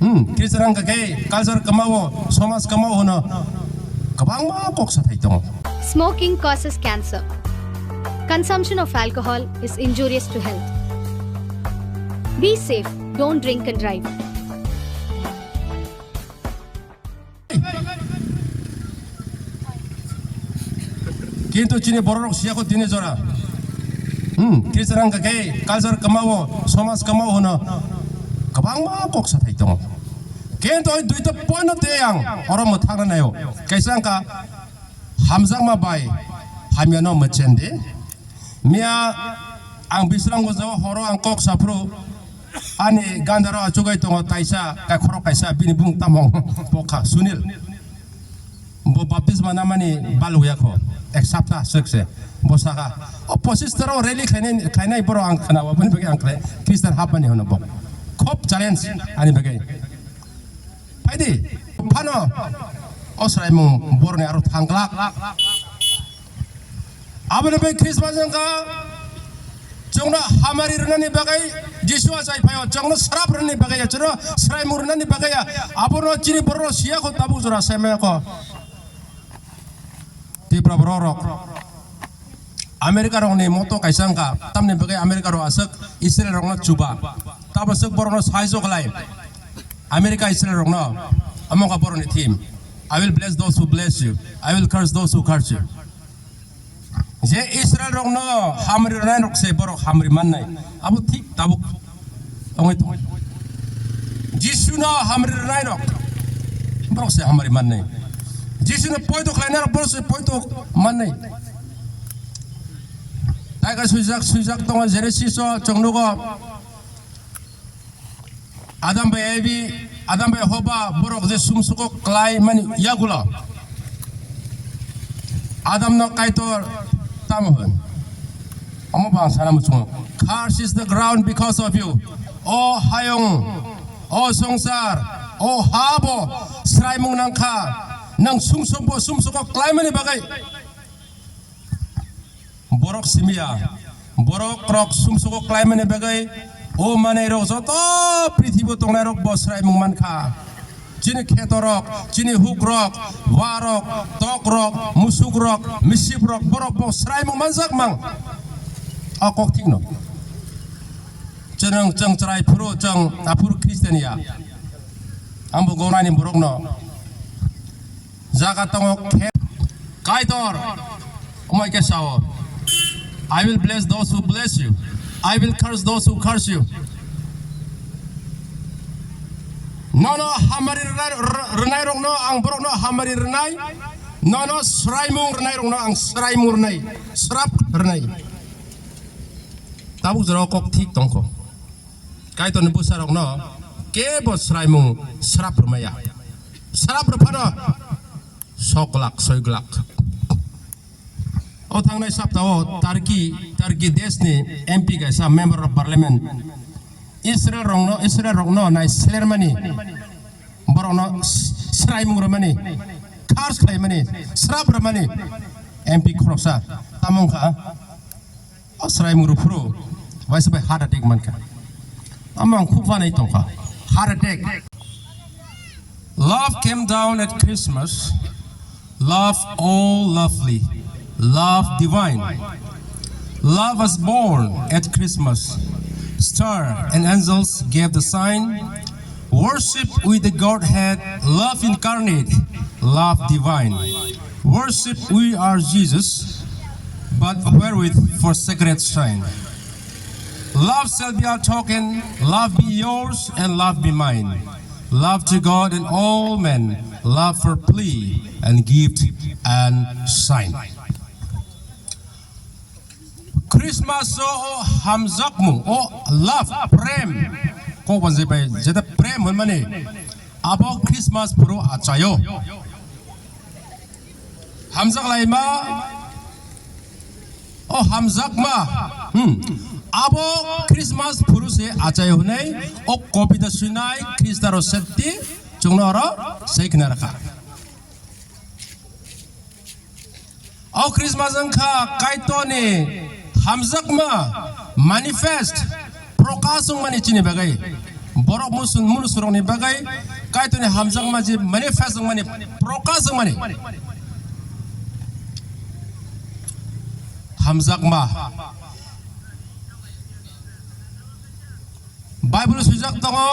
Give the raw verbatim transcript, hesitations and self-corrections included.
Hmm, Christian wngkha khe culture kwmao, somaj kwmao hwno kwbangma kok sathai tongo. Smoking causes cancer. Consumption of alcohol is injurious to health. Be safe, don't drink and drive. Kintu chini bororok siya kho tini jora. Hmm, Christian wngkha khe culture kwmao, somaj kwmao hwno kwbangma kok sathai tongo. Kintu oi duita point no tei ang oro mwthangna naio. Kaisa wngkha hamjakma bai hamyano mwchen di. Miya ang Bisramganj o horo ang kok saphuru ani gandaro achugwi tongo taisa, kai khorok kaisa, bini bumung tamo pokha Sunil. Bo baptisma namani baluya kho, ek sapta swk se. Bo saka, o pochis taro rally khainai, khainai borok ang khna, boni bagwi ang khlai, Christian hapmani hwno bo. Khop challenge ani bagwi. Phaidi, phano, o swraimung boroni aro thangglak. Aboni bai Christmas wngkha, chwngno hamari rwnani bagwi Jisu achai phaio, chwngno srap rwnani bagwi ya, chwngno swraimung rwnani bagwi ya. Abono chini borok siya kho tabuk jora sai maya kho. Tipra borok rok. America rokni moto kaisa wngkha, tamni bagwi America rok aswk Israel rokno chuba. Tamo swk borokno saijo khlai. America Israel rokno, amo wngkha borokni theme. "I will bless those who bless you. I will curse those who curse you." Je Israel rokno hamri rwnai rok se borok hamri mannai. Abo thik tabuk tongwi tongo. Jisu no hamri rwnai rok, borok se hamri mannai. Jisu no poito khlainai rok, borok se poito mannai. Taika swijak, swijak tongo Genesis o chwng nugo. Adam bai Evi, Adam bai Hoba, borok je sumsuko klai mani yagulo. Adam no Kaitor tamo hwn. Omo bang sana muchungo. "Curse is the ground because of you." O hayung, o songsar, o ha bo sraimung nangkha. Nang sumsok bo sumsoko klai mani bagwi. Borok simiya, borok rok sumsugo klaimani bagwi o manwi rok joto prithibo tongnai rok bo sraimung mankha. Chini kheto rok, chini huk rok, wa rok, tok rok, musuk rok, misip rok, borok bo sraimung manjak mang. O kok thik no. Chwng, chwng chwrai phuru, chwng aphuru Christian ya. Ambo gonani borok no. Jaga tongo khe Kaitor, omai khe sao, "I will bless those who bless you. I will curse those who curse you." Nono hamari rwnai, r-, rwnai rokno ang borokno hamari rwnai, nono sraimung rwnai rokno ang sraimung rwnai, srap rwnai. Tabuk jora kok thik tongkho. Kaitorni bwsarokno kebo sraimung srap rwmaya. Srap rwphano sok glak, soi glak. O thangnai saptao Turkey, Turkey deshni M P kaisa, Member of Parliament, Israel rokno, Israel rokno nai slermani, borokno s-, sraimung rwmani, curse khlaimani, srap rwmani M P khoroksa tamo wngkha. O sraimung rw phuru waisa bai heart attack mankha. Tamo ang khuk wanai tongkha. Heart attack. Love came down at Christmas. Love all lovely. Love divine. Love was born at Christmas. Star and angels gave the sign. Worship with the Godhead, love incarnate, love divine. Worship we are Jesus, but wherewith for sacred sign. Love shall be our token, love be yours and love be mine. Love to God and all men, love for plea and gift and sign. Christmas o, o hamjakmung, o love, prem, kok banjai bai jeta prem hwnmani, abo Christmas phuru achaio. Hamjak laima, o hamjakma, hmm, abo Christmas phuru se achaio hwnwi o kobita swinai Khristaro seti chwngno oro sei khna rakha. O Christmas wngkha Kaitorni hamjakma manifest, prokash wngmani chini bagwi. Borok musun-, munusurokni bagwi Kaitorni hamjakma je manifest wngmani, prokash wngmani hamjakma. Bible swijak tongo,